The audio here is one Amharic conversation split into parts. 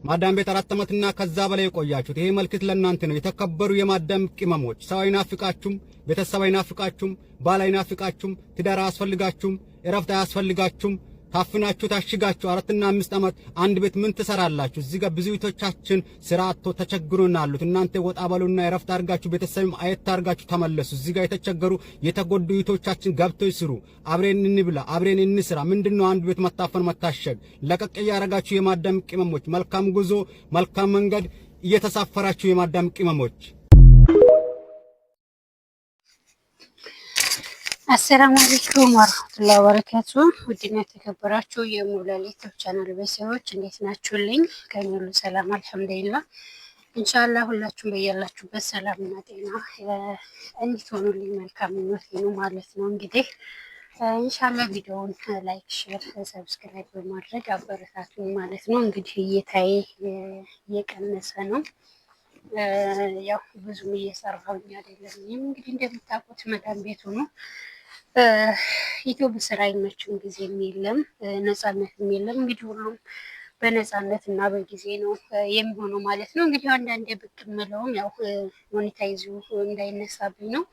ማዳም ቤት 4 ዓመትና ከዛ በላይ የቆያችሁት ይሄ መልእክት ለእናንተ ነው። የተከበሩ የማዳም ቅመሞች፣ ሰው አይናፍቃችሁም፣ ቤተሰብ አይናፍቃችሁም፣ ባል አይናፍቃችሁም፣ ትዳር አያስፈልጋችሁም፣ እረፍት አያስፈልጋችሁም። ታፍናችሁ ታሽጋችሁ 4ና 5 ዓመት አንድ ቤት ምን ትሰራላችሁ? እዚህ ጋር ብዙ እህቶቻችን ስራ አጥቶ ተቸግሮና አሉት። እናንተ ወጣ በሉና እረፍት አድርጋችሁ ቤተሰብም አየት አድርጋችሁ ተመለሱ። እዚህ ጋር የተቸገሩ የተጎዱ እህቶቻችን ገብተው ይስሩ። አብሬን እንብላ፣ አብሬን እንስራ። ምንድነው አንድ ቤት መታፈን መታሸግ? ለቀቅ እያረጋችሁ የማዳም ቅመሞች መልካም ጉዞ፣ መልካም መንገድ እየተሳፈራችሁ የማዳም ቅመሞች። السلام عليكم ورحمة الله وبركاته። ውድና የተከበራችሁ የሙላሌ ዩቲዩብ ቻናል ቤተሰቦች እንዴት ናችሁልኝ? ከእኔ ሁሉ ሰላም አልሐምዱሊላህ። ኢንሻአላህ ሁላችሁም በያላችሁበት ሰላምና ጤና እንድትሆኑልኝ መልካም ምኞቴ ነው ማለት ነው። እንግዲህ ኢንሻአላህ ቪዲዮውን like፣ share፣ subscribe በማድረግ አበረታቱኝ ማለት ነው። እንግዲህ እይታዬ እየቀነሰ ነው። ያው ብዙም እየሰራሁኝ አይደለም። እኔም እንግዲህ እንደምታውቁት መዳም ቤት ሆኖ ኢትዮ ስራ አይመችም፣ ጊዜም የለም፣ ነፃነትም የለም። እንግዲህ ሁሉም በነፃነት እና በጊዜ ነው የሚሆነው ማለት ነው። እንግዲህ አንዳንዴ ብቅ የምለውም ያው monetize ኡ እንዳይነሳብኝ ነው።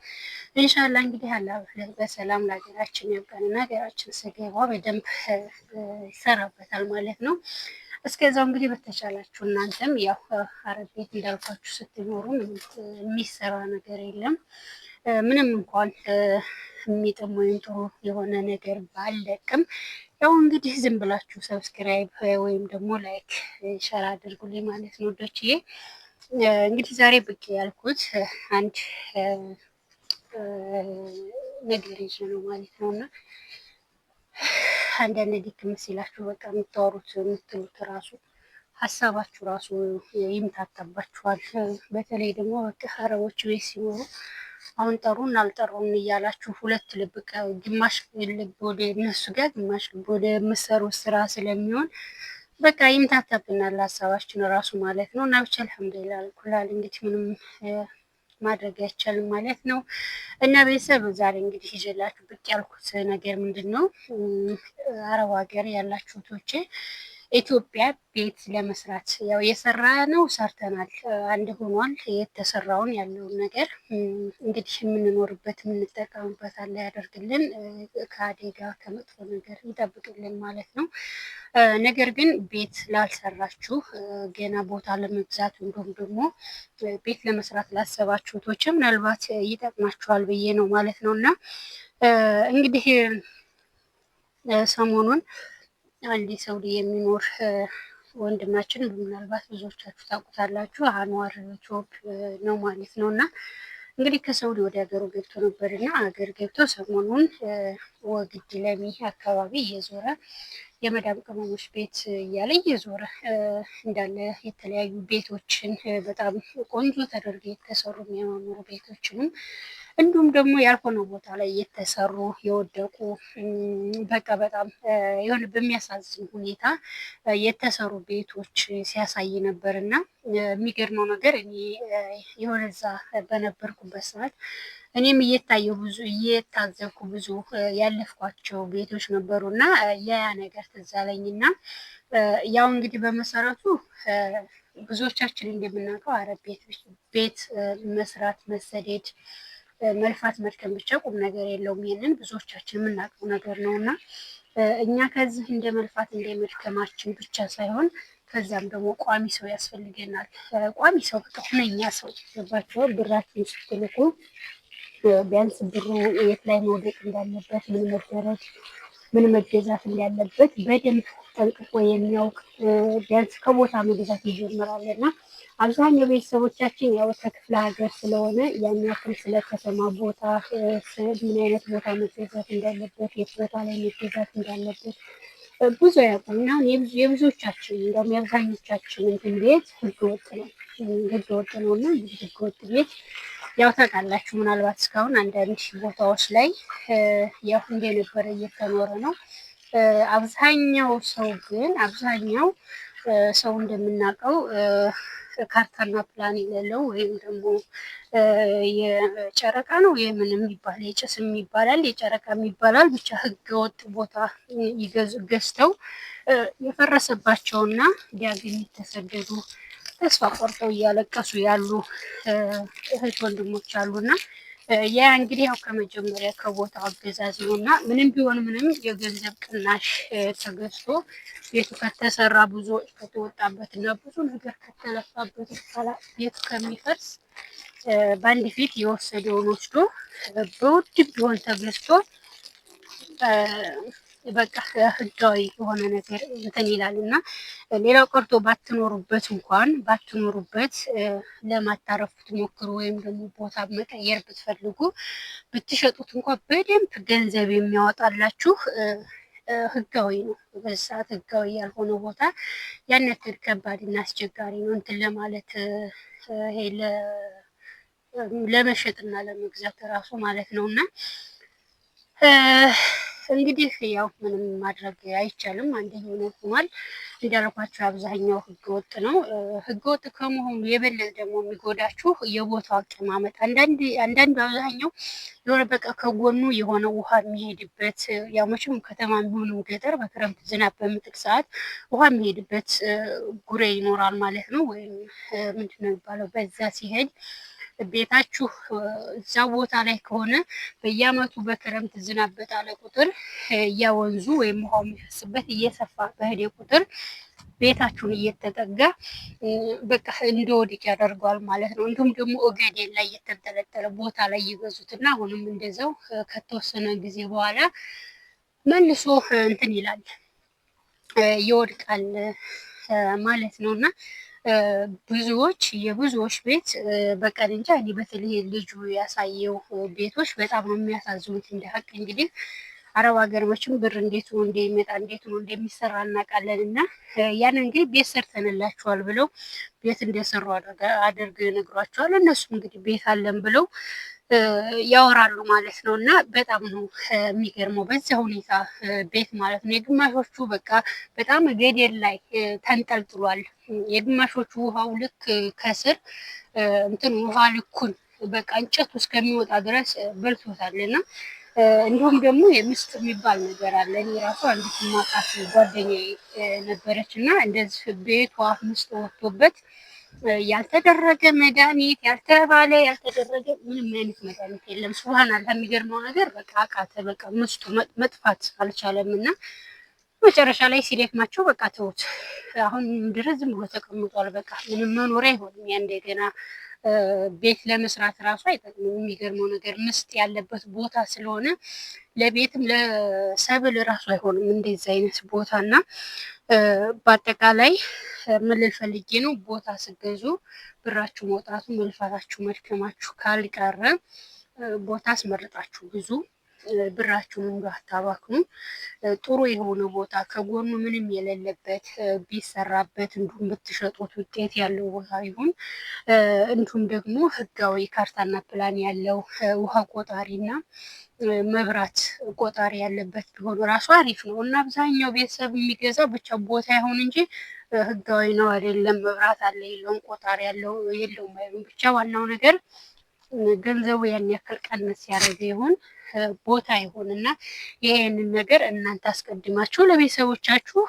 እንሻላ እንግዲህ አላህ በሰላም ለሀገራችን ያብቃንና ሀገራችን ስገባ በደንብ ይሰራበታል ማለት ነው። እስከዛው እንግዲህ በተቻላችሁ እናንተም ያው አረብ ቤት እንዳልኳችሁ ስትኖሩ የሚሰራ ነገር የለም። ምንም እንኳን የሚጥም ወይም ጥሩ የሆነ ነገር ባለቅም ያው እንግዲህ ዝም ብላችሁ subscribe ወይም ደግሞ like share አድርጉልኝ ማለት ነው ውዶችዬ። እንግዲህ ዛሬ ብቅ ያልኩት አንድ ነገር ይዤ ነው ማለት ነው እና አንዳንድ ድክም ሲላችሁ በቃ የምታወሩት የምትሉት ራሱ ሀሳባችሁ ራሱ ይምታታባችኋል። በተለይ ደግሞ በቃ አረቦች ቤት ሲኖሩ አሁን ጠሩን አልጠሩን እያላችሁ ሁለት ልብ፣ ግማሽ ልብ ወደ እነሱ ጋር ግማሽ ልብ ወደ የምትሰሩት ስራ ስለሚሆን በቃ ይምታታብናል ሀሳባችን ራሱ ማለት ነው። እና ብቻ አልሐምዱሊላህ ኩላል እንግዲህ ምንም ማድረግ አይቻልም ማለት ነው። እና ቤተሰብ ዛሬ እንግዲህ ይዤላችሁ ብቅ ያልኩት ነገር ምንድን ነው፣ አረብ ሀገር ያላችሁ እህቶቼ ኢትዮጵያ ቤት ለመስራት ያው የሰራ ነው ሰርተናል፣ አንድ ሆኗል። የተሰራውን ያለውን ነገር እንግዲህ የምንኖርበት የምንጠቀምበት አለ ያደርግልን፣ ከአደጋ ከመጥፎ ነገር ይጠብቅልን ማለት ነው። ነገር ግን ቤት ላልሰራችሁ ገና ቦታ ለመግዛት እንዲሁም ደግሞ ቤት ለመስራት ላሰባችሁ እህቶቼ ምናልባት ይጠቅማችኋል ብዬ ነው ማለት ነው። እና እንግዲህ ሰሞኑን አንድ ሳውዲ የሚኖር ወንድማችን ምናልባት ብዙዎቻችሁ ታውቁታላችሁ፣ አንዋር ቶፕ ነው ማለት ነው። እና እንግዲህ ከሳውዲ ወደ ሀገሩ ገብቶ ነበር እና ሀገር ገብቶ ሰሞኑን ወግድ ለሚ አካባቢ እየዞረ የመዳም ቅመሞች ቤት እያለ እየዞረ እንዳለ የተለያዩ ቤቶችን በጣም ቆንጆ ተደርገው የተሰሩ የሚያማምሩ ቤቶችንም እንዲሁም ደግሞ ያልሆነ ቦታ ላይ የተሰሩ የወደቁ በቃ በጣም የሆነ በሚያሳዝን ሁኔታ የተሰሩ ቤቶች ሲያሳይ ነበር። እና የሚገርመው ነገር እኔ የሆነ እዛ በነበርኩበት ሰዓት እኔም እየታየው ብዙ እየታዘብኩ ብዙ ያለፍኳቸው ቤቶች ነበሩ እና ያ ነገር ትዝ አለኝ። እና ያው እንግዲህ በመሰረቱ ብዙዎቻችን እንደምናውቀው አረብ ቤት መስራት መሰደድ መልፋት መድከም ብቻ ቁም ነገር የለውም። ይህንን ብዙዎቻችን የምናውቀው ነገር ነው እና እኛ ከዚህ እንደ መልፋት እንደ መድከማችን ብቻ ሳይሆን ከዚያም ደግሞ ቋሚ ሰው ያስፈልገናል። ቋሚ ሰው በቃ ሁነኛ ሰው ገባችኋል? ብራችሁን ስትልኩ ቢያንስ ብሩ የት ላይ መውደቅ እንዳለበት፣ ምን መደረግ ምን መገዛት እንዳለበት በደንብ ጠንቅቆ የሚያውቅ ቢያንስ ከቦታ መግዛት ይጀምራል። እና አብዛኛው ቤተሰቦቻችን ያው ከክፍለ ሀገር ስለሆነ ያን ያክል ስለ ከተማ ቦታ ምን አይነት ቦታ መገዛት እንዳለበት፣ የት ቦታ ላይ መገዛት እንዳለበት ብዙ አያውቁም። እና አሁን የብዙዎቻችን እንደውም የአብዛኞቻችን እንትን ቤት ህገወጥ ነው፣ ህገወጥ ነው። እና እንግዲህ ህገወጥ ቤት ያው ታውቃላችሁ፣ ምናልባት እስካሁን አንዳንድ ቦታዎች ላይ ያው እንደነበረ እየተኖረ ነው። አብዛኛው ሰው ግን አብዛኛው ሰው እንደምናውቀው ካርታና ፕላን የሌለው ወይም ደግሞ የጨረቃ ነው የምን የሚባል የጭስም ይባላል የጨረቃም ይባላል ብቻ ህገወጥ ቦታ ገዝተው የፈረሰባቸውና ዳግም የተሰደዱ ተስፋ ቆርጠው እያለቀሱ ያሉ እህት ወንድሞች አሉና ያ እንግዲህ ያው ከመጀመሪያ ከቦታው አገዛዝ ነው እና ምንም ቢሆን ምንም የገንዘብ ቅናሽ ተገዝቶ ቤቱ ከተሰራ ብዙ ወጪ ከተወጣበት እና ብዙ ነገር ከተለፋበት በኋላ ቤቱ ከሚፈርስ በአንድ ፊት የወሰደውን ወስዶ በውድ ቢሆን ተገዝቶ በቃ ህጋዊ የሆነ ነገር እንትን ይላል እና ሌላው ቀርቶ ባትኖሩበት እንኳን ባትኖሩበት ለማታረፍ ብትሞክሩ ወይም ደግሞ ቦታ መቀየር ብትፈልጉ ብትሸጡት እንኳን በደንብ ገንዘብ የሚያወጣላችሁ ህጋዊ ነው። በዚህ ሰዓት ህጋዊ ያልሆነ ቦታ ያን ያክል ከባድ እና አስቸጋሪ ነው እንትን ለማለት ይሄ ለመሸጥና ለመግዛት እራሱ ማለት ነው እና እንግዲህ ያው ምንም ማድረግ አይቻልም። አንድ የሆነ ሆኗል። እንዳልኳቸው አብዛኛው ህገወጥ ነው። ህገወጥ ከመሆኑ የበለጠ ደግሞ የሚጎዳችሁ የቦታው አቀማመጥ አንዳንድ አንዳንዱ አብዛኛው የሆነ በቃ ከጎኑ የሆነ ውሃ የሚሄድበት ያው መቼም ከተማ የሚሆንም ገጠር በክረምት ዝናብ በምጥል ሰዓት ውሃ የሚሄድበት ጉሬ ይኖራል ማለት ነው። ወይም ምንድን ነው የሚባለው በዛ ሲሄድ ቤታችሁ እዛ ቦታ ላይ ከሆነ በየአመቱ በክረምት ዝናብ በጣለ ቁጥር ያ ወንዙ ወይም ውሃው የሚፈስበት እየሰፋ በሄደ ቁጥር ቤታችሁን እየተጠጋ በቃ እንደወድቅ ያደርገዋል ማለት ነው። እንዲሁም ደግሞ እገዴን ላይ የተንጠለጠለ ቦታ ላይ ይገዙትና አሁንም እንደዛው ከተወሰነ ጊዜ በኋላ መልሶ እንትን ይላል ይወድቃል ማለት ነው እና ብዙዎች የብዙዎች ቤት በቀን እንጃ እኔ በተለይ ልጁ ያሳየው ቤቶች በጣም ነው የሚያሳዝኑት። እንደ ሀቅ እንግዲህ አረብ ሀገር መቼም ብር እንዴት ነው እንደሚመጣ እንዴት ነው እንደሚሰራ እናውቃለን። እና ያን እንግዲህ ቤት ሰርተንላችኋል ብለው ቤት እንደሰሩ አድርገው ይነግሯቸዋል። እነሱም እንግዲህ ቤት አለን ብለው ያወራሉ ማለት ነው። እና በጣም ነው የሚገርመው በዚያ ሁኔታ ቤት ማለት ነው። የግማሾቹ በቃ በጣም ገደል ላይ ተንጠልጥሏል። የግማሾቹ ውሃው ልክ ከስር እንትን ውሃ ልኩን በቃ እንጨቱ እስከሚወጣ ድረስ በልቶታል። እና እንዲሁም ደግሞ የምስጥ የሚባል ነገር አለ። እኔ ራሱ አንዲት የማውቃት ጓደኛዬ ነበረች እና እንደዚህ ቤቷ ምስጥ ወጥቶበት ያልተደረገ መድኃኒት ያልተባለ ያልተደረገ ምንም አይነት መድኃኒት የለም። ሱብሃን አላህ። የሚገርመው ነገር በቃ አቃተ፣ በቃ ምስጡ መጥፋት አልቻለም እና መጨረሻ ላይ ሲደክማቸው በቃ ተውት። አሁን ድረስ ዝም ብሎ ተቀምጧል። በቃ ምንም መኖሪያ አይሆንም። ያ እንደገና ቤት ለመስራት ራሱ አይጠቅምም። የሚገርመው ነገር ምስጥ ያለበት ቦታ ስለሆነ ለቤትም ለሰብል ራሱ አይሆንም እንደዚህ አይነት ቦታ እና በአጠቃላይ ምን ልል ፈልጌ ነው፣ ቦታ ስገዙ ብራችሁ መውጣቱ መልፋታችሁ መድከማችሁ ካልቀረ ቦታ አስመርጣችሁ ግዙ። ብራችሁን እንዳታባክኑ። ጥሩ የሆነ ቦታ ከጎኑ ምንም የሌለበት ቢሰራበት፣ እንዲሁም ብትሸጡት ውጤት ያለው ቦታ ይሁን። እንዲሁም ደግሞ ህጋዊ ካርታና ፕላን ያለው ውሃ ቆጣሪና መብራት ቆጣሪ ያለበት ቢሆን ራሱ አሪፍ ነው እና አብዛኛው ቤተሰብ የሚገዛው ብቻ ቦታ ይሁን እንጂ ህጋዊ ነው አይደለም፣ መብራት አለ የለውም፣ ቆጣሪ ያለው የለውም አይሉም። ብቻ ዋናው ነገር ገንዘቡ ያን ያክል ቀነስ ያደረገ ይሁን ቦታ ይሁን እና ይሄንን ነገር እናንተ አስቀድማችሁ ለቤተሰቦቻችሁ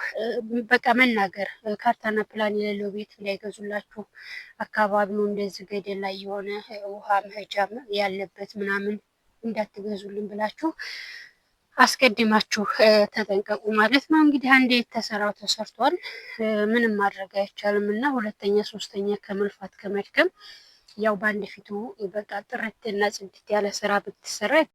በቃ መናገር፣ ካርታና ፕላን የሌለው ቤት እንዳይገዙላችሁ፣ አካባቢው እንደዚህ ገደል ላይ የሆነ ውሃ መሄጃ ያለበት ምናምን እንዳትገዙልን ብላችሁ አስቀድማችሁ ተጠንቀቁ ማለት ነው። እንግዲህ አንዴ የተሰራው ተሰርቷል፣ ምንም ማድረግ አይቻልም እና ሁለተኛ ሶስተኛ ከመልፋት ከመድከም ያው በአንድ ፊቱ በቃ ጥርት እና ጽድት ያለ ስራ ብትሰራ